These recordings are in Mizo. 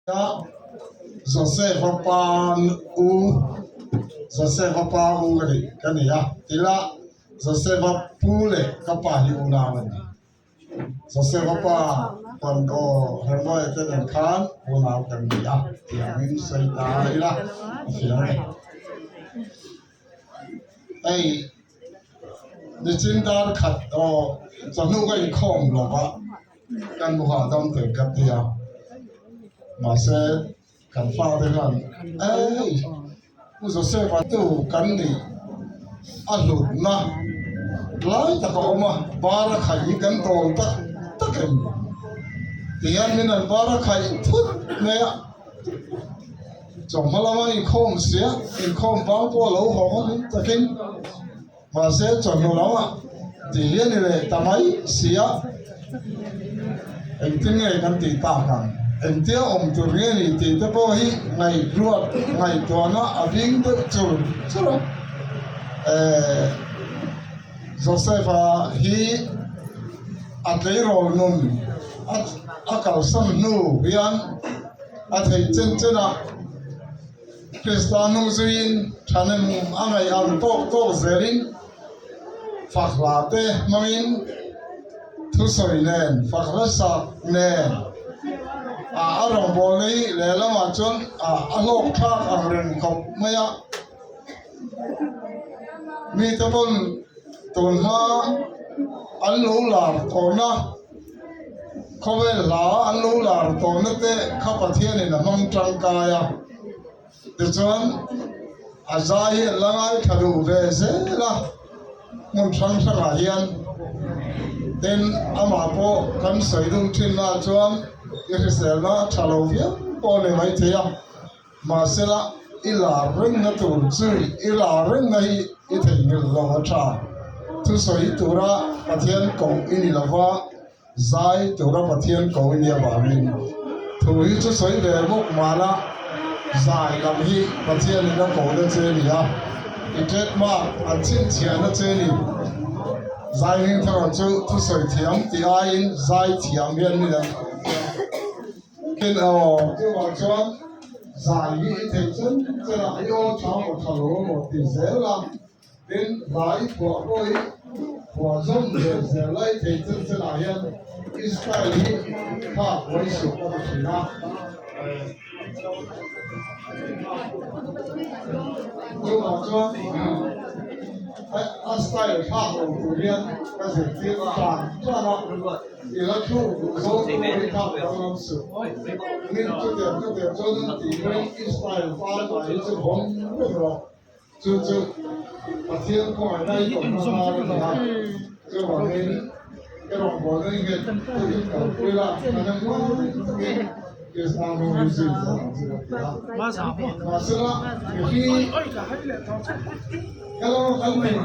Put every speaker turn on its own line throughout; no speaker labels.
Joseph-a pa u Joseph-a pa u ka ni ka ni a tila Joseph-a pu leh ka pa hi unau an ni Joseph-a pa Pango Hermawia te nen khan unau kan ni a tih angin sawi ta ila a fiah ang e. Hei nichin dar khat aw chawhnu ka inkhawm lo va. Kan mu hahdam tel ka ti a, mahse kan fate khan ei Pu Joseph-a tu kan nih a hlutna lai tak a awm a, bar a khaih hi kan dawl tak tak em ti hian min an bar a khaih thut mai a, chawhma lama inkhawm sia inkhawm vang pawh a lo haw hawk takin. Mahse chawhnu lamah tih hi a ni leh ta mai si a, engtin nge kan tih tak ang? Engtia awm tur nge ni tih te pawh hi ngaihruat ngaihtuahna a bing deuh chur chur a. Ehh Joseph-a hi a tleirawl nun a kalsan hnu hian a theih chen chen a. Krista hnung zuiin thahnem a ngaih ang tawk tawk zelin fak hla te hmangin thusawi nen fak hlasak nen a a rawngbawlna hi lehlamah chuan a hlawk thlak ang reng khawp mai a. Mite pawn tun hma an lo lar tawhna khawvel hla an lo lar tawhna te kha Pathianin a hmang tangkai a, tichuan a zai hi an la ngaithla duh ve zel a, hmun hrang hrangah hian tin amah pawh kan sawi dun thinna chuan i hriselna a tha lo viau pawh a ni maithei a. Mahsela, i lar rengna tur chu i lar rengna hi i theihnghilh lo a tha. Thusawi tura Pathian koh i ni lova, zai tura Pathian koh i ni avangin thu hi chu sawi ve bawk mahla zai lam hi Pathianin a kohna che a ni a, i trademark an chhinchhiahna che a ni. Zai hmingthara chu thusawi thiam tih aiin zai thiam hian min an Tin aw, chuvang chuan zai hi i theih chen chen a, i aw tha maw tha lo maw ti zel a, tin hla i phuah pawh hi phuah zawm ve zel la i theih chen chen ah hian i style hi thlak huai suh ka ti thin a. Chuvang chuan a style thlak lo tur hian ka zirtir tan tan a. I la thluk duh zawng pawh hi thlak danglam suh. Min chutiang chutiang chuan an tih pawhin i style pangngai hi chu vawm vek rawh. Chu chu Pathian khawngaihna i tawrhna hnar a ni a. Chuvangin i rawngbawlna i nghet takin kalpui la, an engmai takin Krista hnung hi zui zel ang chu ka ti a. Mahsela mihring helama kan nun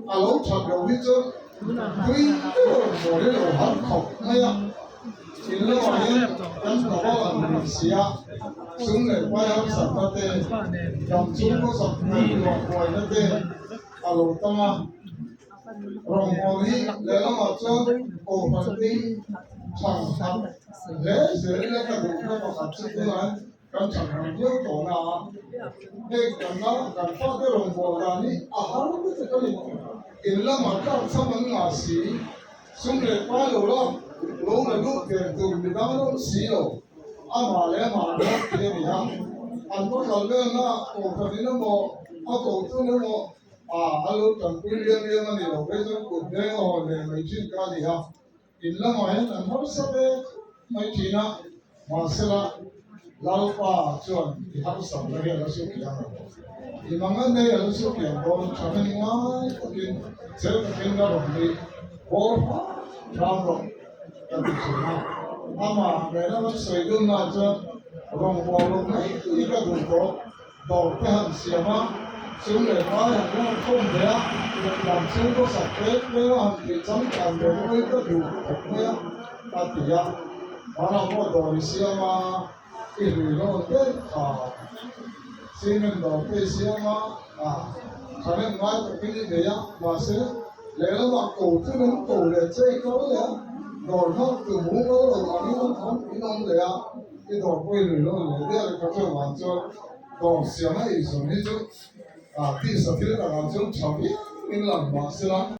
a lo that loh hi chuan Tui deuh maw hi lo har khawp mai a, in lamah hian kan tawh a an ni si a, sum leh pai harsatna te, dam chung khawsak ngaihtuah buaina te a lo tam a. Rawngbâwl hi lehlamah chuan kohhran te hi chhang khat hle zel ila ka duhna pakhat chu tunah Kan chhan viau tawh na a, heng kan la kan fate rawngbâwl dan hi a har lutuk a ni. In lamah tlak cham an ngah si, sum leh pai lo la lo la lut ve tur mi dang rawng si lo, amah leh amah an rawng thei a ni a. An va kal velna kohhran in emaw a kohtun emaw a a lo tanpui liam liam a ni lo phei chuan kut veng a hawn leh mai thin kha a ni a. In lamah hian an harsa ve mai thin a, mahsela Lalpa chuan i harsatna hi a la su kiang ang. I mangan nei a la su kiang dawn, thamin ngai takin chel takin la rawn ni, bawr hram hram rawh ka ti thin a. Amah nena kan sawi dunna chuan rawngbâwl lo mai hi ka duh tawh. Dawr te han siam a, sum leh pai han lak khawm ve a, lam chhungkaw sak tlem tlem a han tih changkan ve pawh hi ka duh khawp mai a, a ti a. Vanah pawh dawr i siam a, i hlui hlawn ber kha cement dawr te i siam a, a thahnem ngai takin i nei a, mahse lehlamah ko chu an ko leh che i kal leh a. Dawr nghak tu mumal lo angin an awm in awm leh a, i dawr pawh i lui lo leh der ka hre vang chuan dawr siam a eizawn hi chu tisa thil takah chuan tha viau in lang mahsela.